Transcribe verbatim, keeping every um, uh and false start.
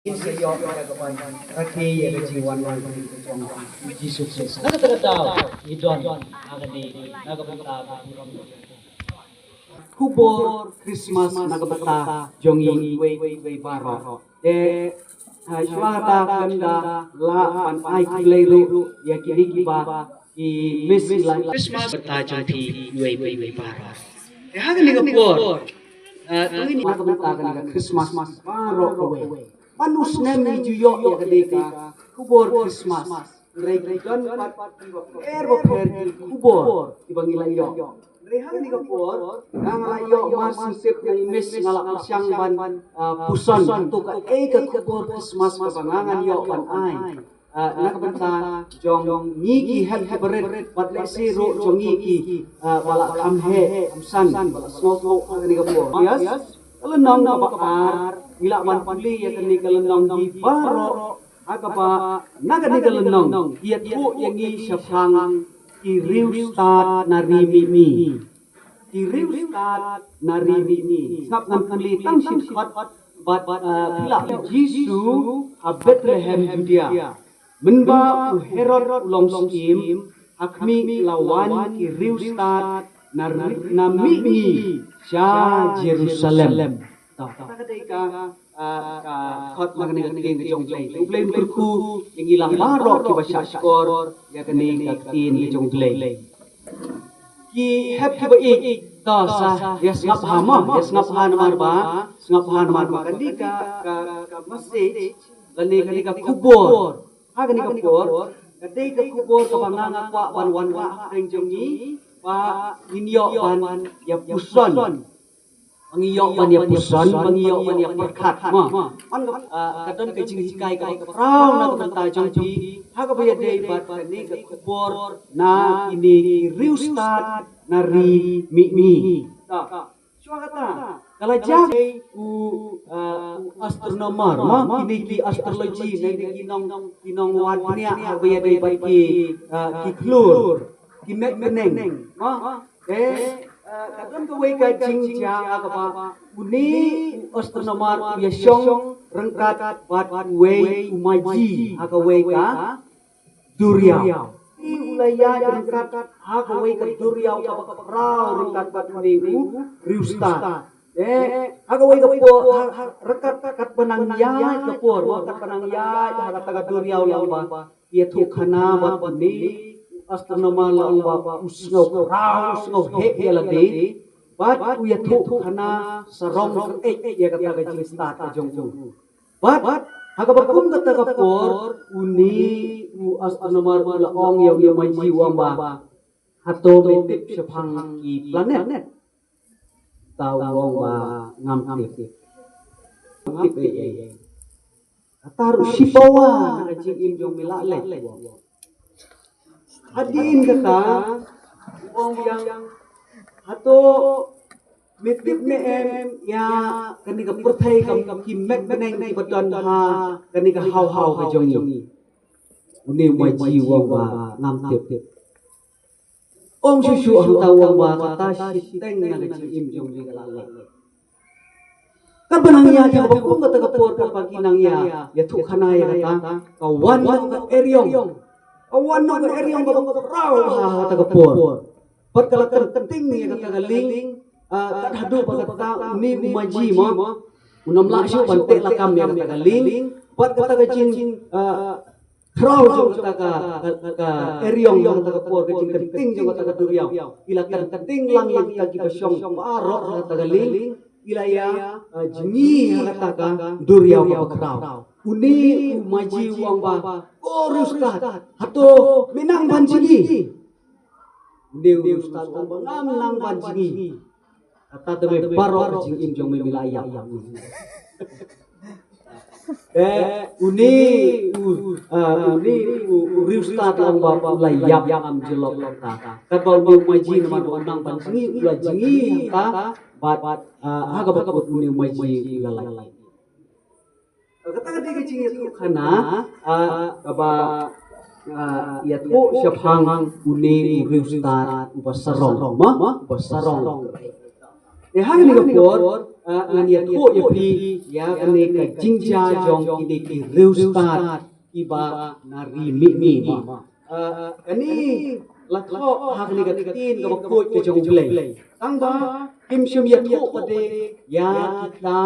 Sa ïoh ïa ka ban rakhe ïa ka jingwan lang ka jong u Jisu Khrist. Na kata ka daw ngi don ha kane na ka bynta ka burom. Khubor Christmas na ka bynta jong ngi iwei iwei baroh. Te ha shuwa kata khlem da lah ban ai khublei ruh ïa kine kiba ki miss ïa la Christmas bynta jong phi iwei iwei baroh. Te ha kane ka por, eh, to ngin na ka bynta kane ka Christmas baroh kawei. Man u snem ngi ju ïoh ïa kane ka khubor Christmas. Hynrei ki don pat kiba pher bapher ki khubor kiba ngi la ïoh. Hynrei ha kane ka por nga la ïoh mar sngewsih na i miss nga la pyrshang ban, ah, puson to kaei ka khubor Christmas kaba nga ngan ïoh ban ai. Ah, na ka bynta jong ngi ki hep ki barit bad lehse ruh jong ngi ki, ah, ba la kham heh kham san ba la sngewthuh ha kane ka por. Yes. Ka lynnong kaba ar ngi lah ban pule ïa kane ka lynnong, ngi baroh ha kaba na kane ka lynnong ki ïathuh ïa ngi shaphang ki riewstad na ri mihngi. Ki riewstad na ri mihngi. Sngap ngan pule tang shi dkhot bad, eh, phi lah, u Jisu ha Bethlehem Judea. Mynba u Herod u long syiem, ha khmih la wan ki riewstad na ri-, na mihngi sha Jerusalem. To, kata ka dei ka, ah, ka khot na kane ka ktien ka jong U Blei. U Blei un kyrkhu ïa ngi lang baroh kiba shah shkor ïa kane ka ktien ka jong U Blei. Ki hep kiba ïeit, to sa ïa sngap ha mo, ïa sngap ha namar ba, sngap ha namar ba kane ka, ka, ka message lane kane ka khubor ha kane ka por ka dei ka khubor kaba nga nga kwah ban wanrah ha pdeng jong ngi ba ngin ïoh ban ïa puson. Ba ngi ïoh ban ïa puson, ba ngi ïoh ban ïa pyrkhat mo. Man ka, ah, ka don ka jinghikai kaba khraw na ka bynta jong phi ha kaba ïadei bad kane ka khubor na kine ki riewstad na ri mihngi. To, shuwa kata ka la jia u, ah, u astronomer mo, kine ki astrology ne ki nong, ki nongwad bniah ha kaba ïadei bad ki, ah, ki khlur, ki met bneng mo. Eh, eh, ka don kawei ka jingjia ha kaba une u astronomer u ïashong ryngkat bad uwei u maji ha kawei ka duriaw. U la ïaid ryngkat ha kawei ka duriaw kaba khraw ryngkat bad une u riewstad. Eh, ha kawei ka por, ha, ha, ryngkat katba nang ïaid ka por, katba nang ïaid ha kata ka duriaw la ong ba ïathuh khana bad une u astronomer la ong ba u sngew khraw, u sngew heh ïa lade bad u ïathuh khana sarong kyreit ïa kata ka jingstad ka jong u. Bad ha kaba kum kata ka por une u astronomer u la ong ïa une u maji u ong ba, hato me tip shaphang ki planet? Uta u ong ba ngam tip. Ngam tip ei ei. Kata ruh shi pawa na ka jingim jong me la leit. Hadien kata u ong biang, hato me tip ne em ïa kane ka pyrthei, kam, ki met bneng kiba don ha kane ka haw haw ka jong ngi? Une u maji u ong ba ngam tip. Ong shuh shuh hangta u ong ba kata shiteng na ka jingim jong ngi ka la leit. Katba nang ïaid ha kaba kum kata ka por, katba ki nang ïa, ïathuh khana ïa kata, ka wan noh ka eriong. Ka wan noh ka eriong kaba khraw ha, ha kata ka por. Bad ka la kynting ïa kata ka lieng, ah, kat haduh ba kata une u maji mo un ym lah shuh ban teh lakam ïa kata ka lieng. Bad kata ka jing, ah, khraw jong kata ka, ka, ka eriong jong kata ka por, ka jingkynting jong kata ka duriaw, ki la kynting lang ïa kita kiba shong baroh ha kata ka lieng, ki la ïa, ah, jngi ha kata ka duriaw kaba khraw. Une u maji u ong ba, ko riewstad, hato me nang ban jngi? Une u riewstad u ong ba ngam nang ban jngi. Kata te me baroh ka jingim jong me me la ïap. Eh, une u, ah, une u, u riewstad u ong ba u la ïap, ngam jyllop ïa kata. Katba une u maji namar ba u nang ban jngi u la jngi kata, bad, ah, ha kaba kut une u maji u la leit. Kata ka dei ka jingïathuh khana, ah, kaba, ah, ïathuh shaphang une u riewstad uba sarong, ma, uba sarong. Te ha kane ka por, Ah, ngan ïathuh ïa phi ïa kane ka jingjia jong kine ki riewstad kiba na ri mihngi mo. Ah, kane la thoh ha kane ka ktien kaba khuid ka jong U Blei. Tangba kim shym ïathuh pat de ïa kita